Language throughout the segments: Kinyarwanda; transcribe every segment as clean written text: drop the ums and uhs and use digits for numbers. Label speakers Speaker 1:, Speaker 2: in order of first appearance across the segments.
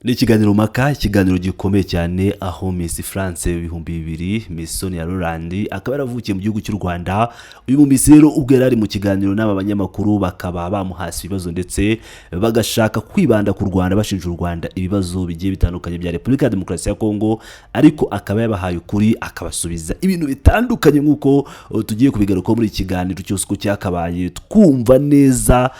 Speaker 1: Ni ikiganiro mpaka, ikiganiro gikomeye cyane, aho Miss France 2000, Miss Sonia Rolland, akaba yaravukiye mu gihugu cy'u Rwanda. Uyu mu Miss rero, ubwo yari ari mu kiganiro n'aba banyamakuru, bakaba bamuhase ibibazo ndetse bagashaka kwibanda ku Rwanda, bashinja u Rwanda ibibazo bigiye bitandukanye bya Repubulika ya Demokarasi ya Kongo, ariko akaba yabahaye ukuri, akabasubiza ibintu bitandukanye nk'uko tugiye kubigarukaho muri iki kiganiro cyose uko cyakabaye. Twumva neza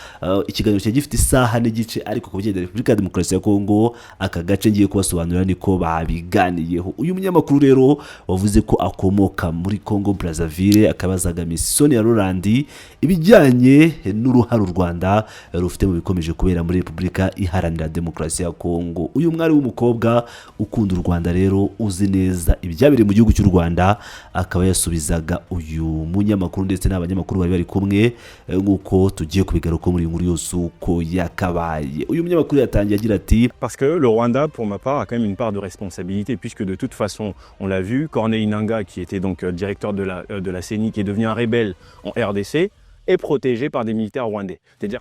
Speaker 1: ikiganiro cyari gifite isaha n'igice, ariko ku bijyanye na Repubulika ya Demokarasi ya Kongo, aka gace ngiye kubasobanurira niko babiganiyeho. Uyu munyamakuru rero wavuze ko akomoka muri Congo Brazzaville, akabazaga Miss Sonia Rolland ibijyanye n'uruhare u Rwanda rufite mu bikomeje kubera muri Repubulika Iharanira Demokarasi ya Kongo. Uyu mwari w'umukobwa ukunda u Rwanda rero, uzi neza ibyabereye mu gihugu cy'u Rwanda, akaba yasubizaga uyu munyamakuru ndetse n'abanyamakuru bari bari kumwe, nk'uko tugiye kubigaruka muri iyi nkuru yose uko yakabaye. Uyu munyamakuru yatangiye agira ati:
Speaker 2: Parce que le Rwanda, pour ma part, a quand même une part de responsabilité, puisque de toute façon, on l'a vu, Corneille Nangaa, qui était donc directeur de la CENI, qui est devenu un rebelle en RDC, est protégé par des militaires rwandais. C'est-à-dire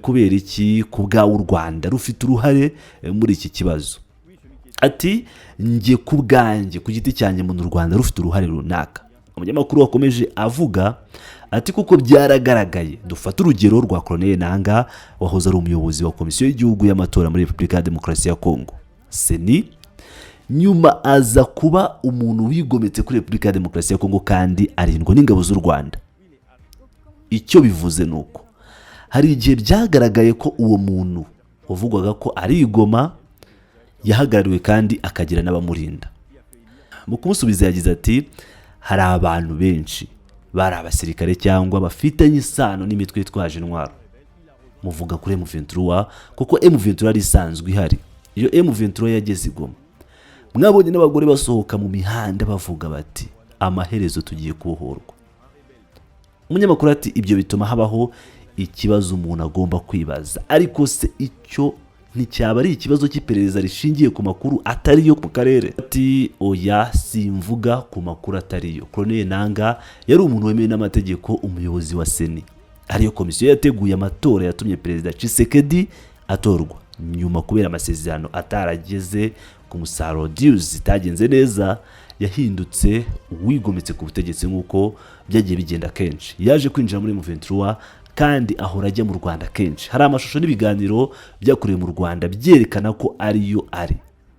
Speaker 1: Kubera iki ku bwawe u Rwanda rufite uruhare muri iki kibazo? Ati: "Njye ku bwanjye, ku giti cyanjye, mbona u Rwanda rufite uruhare runaka." Umunyamakuru wakomeje avuga ati: "Kuko byaragaragaye, dufate urugero rwa Corneille Nangaa wahoze ari umuyobozi wa Komisiyo y'Igihugu y'Amatora muri Repubulika ya Demokarasi ya Kongo, CENI, nyuma aza kuba umuntu wigometse kuri Repubulika ya Demokarasi ya Kongo kandi arindwa n'ingabo z'u Rwanda. Icyo bivuze ni uko hari igihe byagaragaye ko uwo muntu wavugwaga ko ari i Goma yahagarariwe kandi akagira n'abamurinda." Mu kumusubiza yagize ati: "Hari abantu benshi bari abasirikare cyangwa bafitanye isano n'imitwe yitwaje intwaro. Muvuga kuri M23 kuko M23 yari isanzwe ihari. Iyo M23 yageze i Goma, mwabonye n'abagore basohoka mu mihanda bavuga bati: 'Amaherezo tugiye kubohorwa.'" Umunyamakuru ati: "Ibyo bituma habaho ikibazo umuntu agomba kwibaza, ariko se icyo nticyaba ari ikibazo cy'iperereza rishingiye ku makuru atari yo mu karere?" Ati: "Oya, simvuga ku makuru atari yo. Corneille Nangaa yari umuntu wemewe n'amategeko, umuyobozi wa CENI, ariyo komisiyo yateguye amatora yatumye Perezida Tshisekedi atorwa. Nyuma, kubera amasezerano atarageze ku musaruro, deals zitagenze neza, yahindutse uwigometse ku butegetsi nk'uko byagiye bigenda kenshi. Yaje kwinjira muri M23 kandi ahora ajya mu Rwanda kenshi. Hari amashusho n'ibiganiro byakorewe mu Rwanda byerekana ko ariyo ari.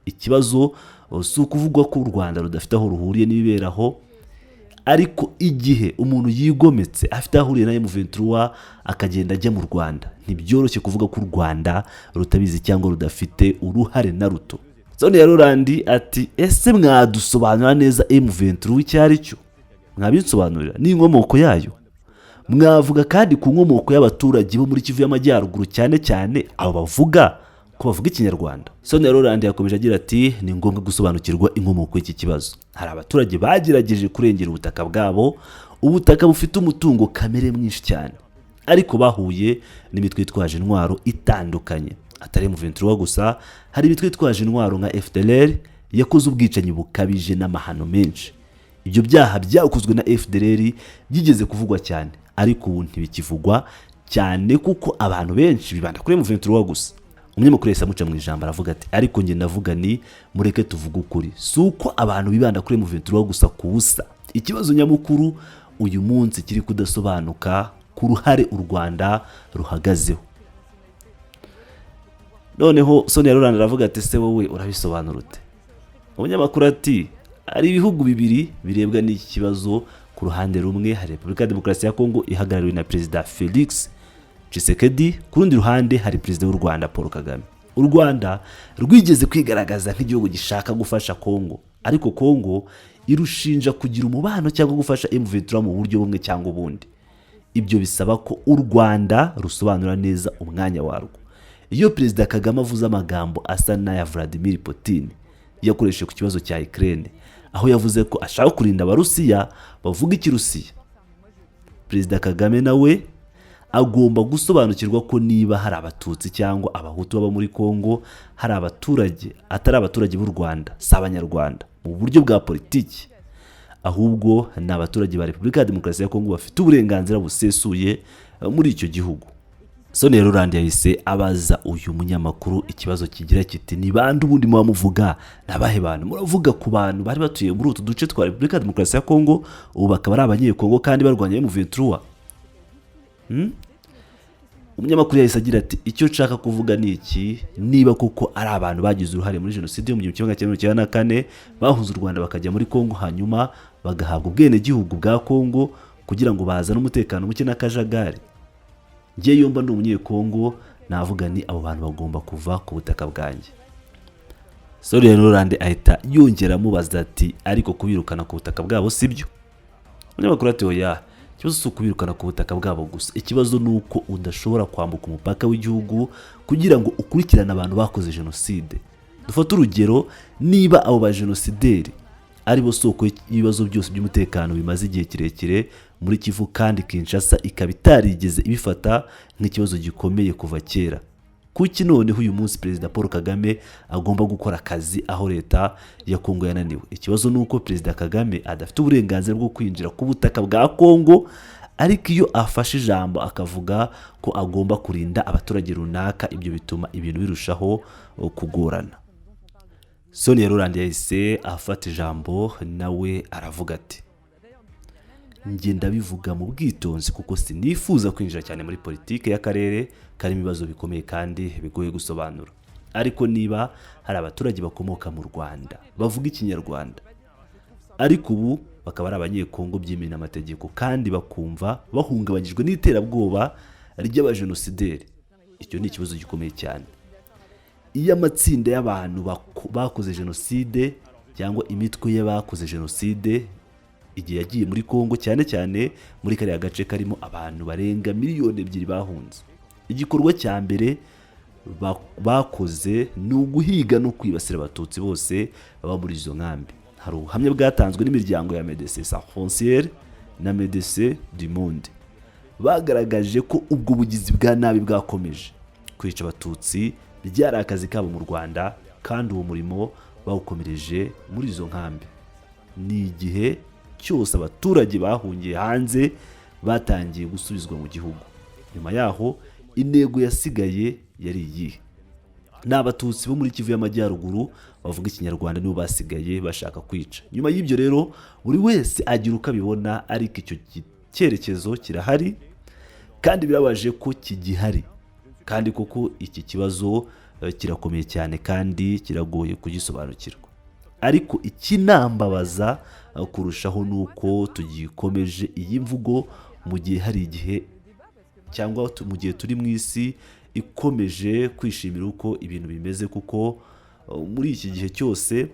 Speaker 1: Ikibazo si ukuvugwa ko u Rwanda rudafite aho ruhuriye n'ibiberaho, ariko igihe umuntu yigometse, afite aho ahuriye na M23, akagenda ajya mu Rwanda, ntibyoroshye kuvuga ko u Rwanda rutabizi cyangwa rudafite uruhare na ruto." Sonia Rolland ati: "Ese mwadusobanura neza M23 icyo ari cyo? Mwabinsobanurira n'inkomoko yayo? Mwavuga kandi ku nkomoko y'abaturage bo muri Kivu y'Amajyaruguru, cyane cyane abo bavuga ko bavuga Ikinyarwanda?" Sonia Rolland yakomeje agira ati: "Ni ngombwa gusobanukirwa inkomoko y'iki kibazo. Hari abaturage bagerageje kurengera ubutaka bwabo, ubutaka bufite umutungo kamere mwinshi cyane, ariko bahuye n'imitwe yitwaje intwaro itandukanye, atari M23 gusa. Hari imitwe yitwaje intwaro nka FDLR yakoze ubwicanyi bukabije n'amahano menshi. Ibyo byaha byakozwe na FDLR byigeze kuvugwa cyane, ariko ubu ntibikivugwa cyane kuko abantu benshi bibanda kuri M23 gusa." Umunyamakuru yahise amuca mu ijambo, aravuga ati: "Ariko njye ndavuga ni mureke tuvuge ukuri, si uko abantu bibanda kuri M23 gusa ku busa. Ikibazo nyamukuru uyu munsi kiri kudasobanuka ku ruhare u Rwanda ruhagazeho." Noneho Sonia Rolland aravuga ati: "Se wowe urabisobanura ute?" Umunyamakuru ati: "Hari ibihugu bibiri birebwa n'iki kibazo. Ku ruhande rumwe hari Repubulika ya Demokarasi ya Kongo ihagarariwe na Perezida Felix Tshisekedi, ku rundi ruhande hari Perezida w'u Rwanda Paul Kagame. U Rwanda rwigeze kwigaragaza nk'igihugu gishaka gufasha Kongo, ariko Kongo irushinja kugira umubano cyangwa gufasha M23 mu buryo bumwe cyangwa ubundi. Ibyo bisaba ko u Rwanda rusobanura neza umwanya warwo. Iyo Perezida Kagame avuze amagambo asa n'aya Vladimir Putin yakoresheje ku kibazo cya Ukraine, aho yavuze ko ashaka kurinda Abarusiya bavuga Ikirusiya, Perezida Kagame nawe agomba gusobanukirwa ko niba hari Abatutsi cyangwa Abahutu baba muri Kongo, hari abaturage atari abaturage b'u Rwanda, si Abanyarwanda mu buryo bwa politiki, ahubwo ni abaturage ba Repubulika ya Demokarasi ya Kongo bafite uburenganzira busesuye muri icyo gihugu." Sonia Rolland yahise abaza uyu munyamakuru ikibazo kigira kiti: "Ni bande ubundi muba muvuga? Ni abahe bantu muravuga ku bantu bari batuye muri utu duce twa Repubulika ya Demokarasi ya Kongo, ubu bakaba ari Abanyekongo kandi barwanya M23?" Umunyamakuru yahise agira ati: "Icyo nshaka kuvuga ni iki: niba koko ari abantu bagize uruhare muri jenoside yo mu 1994, bahunze u Rwanda bakajya muri Kongo, hanyuma bagahabwa ubwenegihugu bwa Kongo kugira ngo bazane umutekano muke n'akajagari, ngewe iyo mba ndi Umunyekongo navuga ni abo bantu bagomba kuva ku butaka bwanjye." Sonia Rolland ahita yongera amubaza ati: "Ariko kubirukana ku butaka bwabo si byo?" Umunyamakuru ati: "Oya, ikibazo si ukubirukana ku butaka bwabo gusa. Ikibazo ni uko udashobora kwambuka umupaka w'igihugu kugira ngo ukurikirane abantu bakoze jenoside. Dufate urugero: niba abo bajenosideri ari bo soko y'ibibazo byose by'umutekano bimaze igihe kirekire muri Kivu, kandi Kinshasa ikaba itarigeze ibifata nk'ikibazo gikomeye kuva kera, kuki noneho uyu munsi Perezida Paul Kagame agomba gukora akazi aho leta ya Kongo yananiwe? Ikibazo ni uko Perezida Kagame adafite uburenganzira bwo kwinjira ku butaka bwa Kongo, ariko iyo afashe ijambo akavuga ko agomba kurinda abaturage runaka, ibyo bituma ibintu birushaho kugorana." Sonia Rolland yahise afata ijambo nawe aravuga ati: "Njye ndabivuga mu bwitonzi kuko sinifuza kwinjira cyane muri politiki y'akarere karimo ibibazo bikomeye kandi bigoye gusobanura. Ariko niba hari abaturage bakomoka mu Rwanda bavuga Ikinyarwanda, ariko ubu bakaba ari Abanyekongo byemewe n'amategeko, kandi bakumva bahungabanyijwe n'iterabwoba ry'abajenosideri, icyo ni ikibazo gikomeye cyane. Iyo amatsinda y'abantu bakoze jenoside cyangwa imitwe y'abakoze jenoside igihe yagiye muri Kongo, cyane cyane muri kariya gace karimo abantu barenga miliyoni 2 bahunze, igikorwa cya mbere bakoze ni uguhiga no kwibasira Abatutsi bose baba muri izo nkambi. Hari ubuhamya bwatanzwe n'imiryango ya Médecins Sans Frontières na Médecins du Monde bagaragaje ko ubwo bugizi bwa nabi bwakomeje. Kwica Abatutsi byari akazi kabo mu Rwanda, kandi uwo murimo bawukomereje muri izo nkambi. Ni igihe cyose abaturage bahungiye hanze batangiye gusubizwa mu gihugu nyuma yaho, intego yasigaye yari iyihe? Ni Abatutsi bo muri Kivu y'Amajyaruguru bavuga Ikinyarwanda nibo basigaye bashaka kwica. Nyuma y'ibyo rero, buri wese agira uko abibona, ariko icyo cyerekezo kirahari kandi birabaje ko kigihari. Kandi koko iki kibazo kirakomeye cyane kandi kiragoye kugisobanukirwa. Ariko ikinambabaza kurushaho ni uko tugikomeje iyi mvugo mu gihe hari igihe cyangwa mu gihe turi mu isi ikomeje kwishimira uko ibintu bimeze, kuko muri iki gihe cyose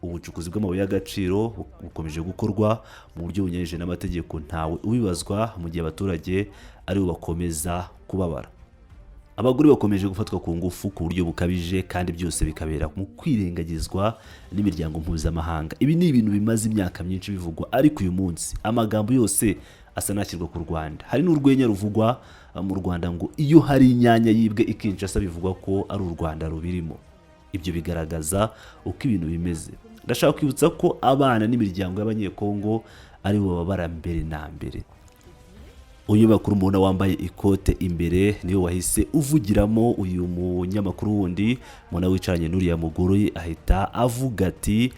Speaker 1: ubucukuzi bw'amabuye y'agaciro bukomeje gukorwa mu buryo bunyuranyije n'amategeko, ntawe ubibazwa, mu gihe abaturage aribo bakomeza kubabara. Abagore bakomeje gufatwa ku ngufu ku buryo bukabije, kandi byose bikabera mu kwirengagizwa n'imiryango mpuzamahanga. Ibi ni ibintu bimaze imyaka myinshi bivugwa, ariko uyu munsi amagambo yose asa n'ashyirwa ku Rwanda. Hari n'urwenya ruvugwa mu Rwanda ngo iyo hari inyanya yibwe i Kinshasa, bivugwa ko ari u Rwanda rubirimo. Ibyo bigaragaza uko ibintu bimeze. Ndashaka kwibutsa ko abana n'imiryango y'Abanyekongo aribo bababara mbere na mbere." Umunyamakuru mubona wambaye ikote imbere niwe wahise uvugiramo uyu munyamakuru wundi mubona wicaranye n'uriya mugore, ahita avuga ati: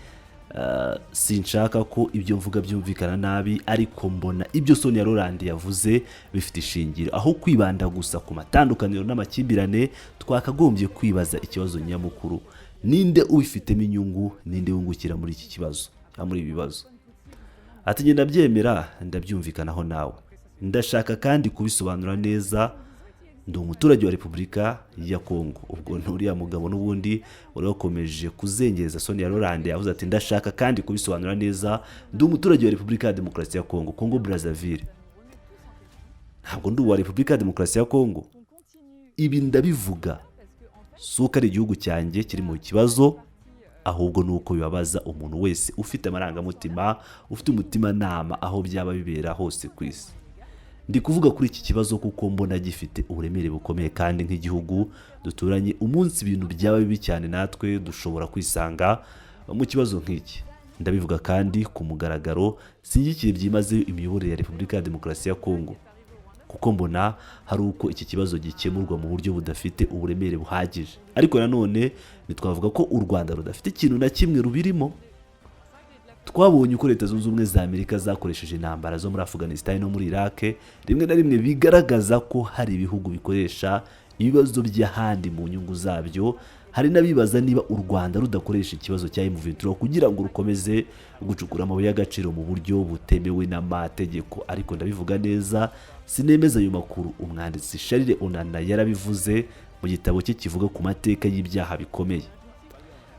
Speaker 1: "Sinshaka ko ibyo mvuga byumvikana nabi, ariko mbona ibyo Sonia Rolland yavuze bifite ishingiro. Aho kwibanda gusa ku matandukaniro n'amakimbirane, twakagombye kwibaza ikibazo nyamukuru: ninde ubifitemo inyungu? Ninde wungukira muri iki kibazo cyangwa muri ibi bibazo?" Ati: "Njye ndabyemera, ndabyumvikanaho nawe. Ndashaka kandi kubisobanura neza. Ndi umuturage wa Repubulika ya Kongo." Ubwo nturiya mugabo n'ubundi wari wakomeje kuzengereza Sonia Rolland yavuze ati: "Ndashaka kandi kubisobanura neza. Ndi umuturage wa Repubulika ya Demokarasi ya Kongo, Kongo Brazzaville. Ntabwo ndi uwa Repubulika ya Demokarasi ya Kongo. Ibi ndabivuga si uko ari igihugu cyanjye kiri mu kibazo, ahubwo ni uko bibabaza umuntu wese ufite amarangamutima, ufite umutimanama, aho byaba bibera hose ku isi. Ndi kuvuga kuri iki kibazo kuko mbona gifite uburemere bukomeye, kandi nk'igihugu duturanye, umunsi ibintu byaba bibi cyane natwe dushobora kwisanga mu kibazo nk'iki. Ndabivuga kandi ku mugaragaro: sinshyigikiye byimazeyo imiyoborere ya Repubulika ya Demokarasi ya Kongo. Ku Kuko mbona hari uko iki kibazo gikemurwa mu buryo budafite uburemere buhagije, ariko nanone ntitwavuga ko u Rwanda rudafite ikintu na kimwe rubirimo. Twabonye uko Leta Zunze Ubumwe za Amerika zakoresheje intambara zo muri Afghanistan no muri Iraq. Rimwe na rimwe bigaragaza ko hari ibihugu bikoresha ibibazo by'ahandi mu nyungu zabyo. Hari n'abibaza niba u Rwanda rudakoresha ikibazo cya M23 kugira ngo rukomeze gucukura amabuye y'agaciro mu buryo butemewe n'amategeko, ariko ndabivuga neza, sinemeza ayo makuru. Umwanditsi Charles Onana yarabivuze mu gitabo cye kivuga ku mateka y'ibyaha bikomeye.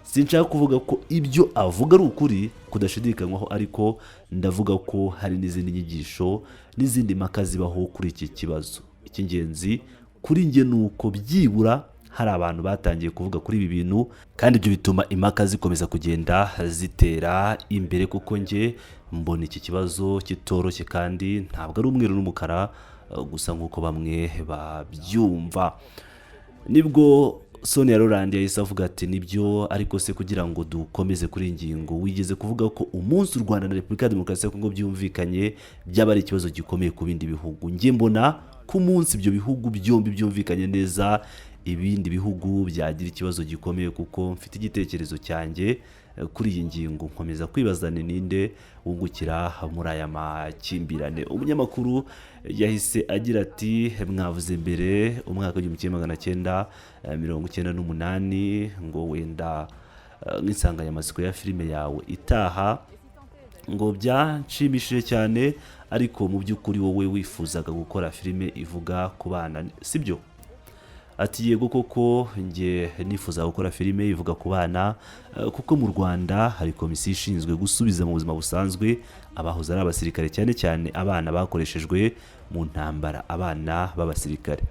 Speaker 1: Sinshaka kuvuga ko ibyo avuga ari ukuri kudashidikanywaho, ariko ndavuga ko hari n'izindi nyigisho n'izindi mpaka zibaho kuri iki kibazo. Icy'ingenzi kuri njye ni uko byibura hari abantu batangiye kuvuga kuri ibi bintu, kandi ibyo bituma impaka zikomeza kugenda zitera imbere, kuko njye mbona iki kibazo kitoroshye kandi ntabwo ari umweru n'umukara gusa nk'uko bamwe babyumva. Nibwo Sonia Roland yahise avuga ati: "Nibyo, ariko se kugira ngo dukomeze kuri iyi ngingo, wigeze kuvuga ko umunsi u Rwanda na Repubulika ya Demokarasi ya Kongo byumvikanye byaba ari ikibazo gikomeye ku bindi bihugu. Njye mbona ko umunsi ibyo bihugu byombi byumvikanye neza, ibindi bihugu byagira ikibazo gikomeye, kuko mfite igitekerezo cyanjye kuri iyi ngingo. Nkomeza kwibaza ni ninde wungukira muri aya makimbirane?" Umunyamakuru yahise agira ati: "Mwavuze mbere umwaka w'1998 ngo wenda nk'insanganyamatsiko ya filime yawe itaha, ngo byanshimishije cyane, ariko mu by'ukuri wowe wifuzaga gukora filime ivuga ku bana, sibyo?" Ati: "Yego koko, njye nifuza gukora filime ivuga ku bana, kuko mu Rwanda hari komisiyo ishinzwe gusubiza mu buzima busanzwe abahoze ari abasirikare, cyane cyane abana bakoreshejwe mu ntambara, abana b'abasirikare.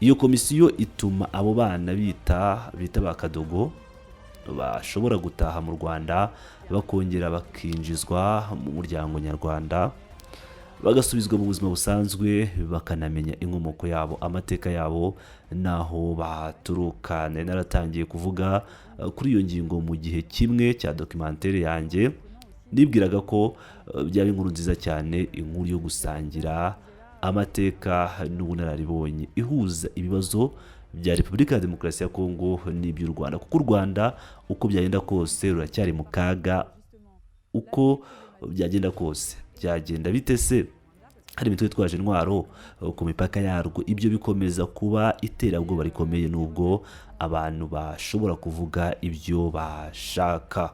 Speaker 1: Iyo komisiyo ituma abo bana bita ba kadogo bashobora gutaha mu Rwanda, bakongera bakinjizwa mu muryango nyarwanda, bagasubizwa mu buzima busanzwe, bakanamenya inkomoko yabo, amateka yabo n'aho baturuka. Nari naratangiye kuvuga kuri iyo ngingo mu gihe kimwe cya documentaire yanjye. Nibwiraga ko byaba inkuru nziza cyane, inkuru yo gusangira amateka n'ubunararibonye, ihuza ibibazo bya Repubulika ya Demokarasi ya Kongo n'iby'u Rwanda, kuko u Rwanda uko byagenda kose ruracyari mu kaga uko byagenda kose. Byagenda bite se hari imitwe itwaje intwaro ku mipaka yarwo? Ibyo bikomeza kuba iterabwoba rikomeye, nubwo abantu bashobora kuvuga ibyo bashaka."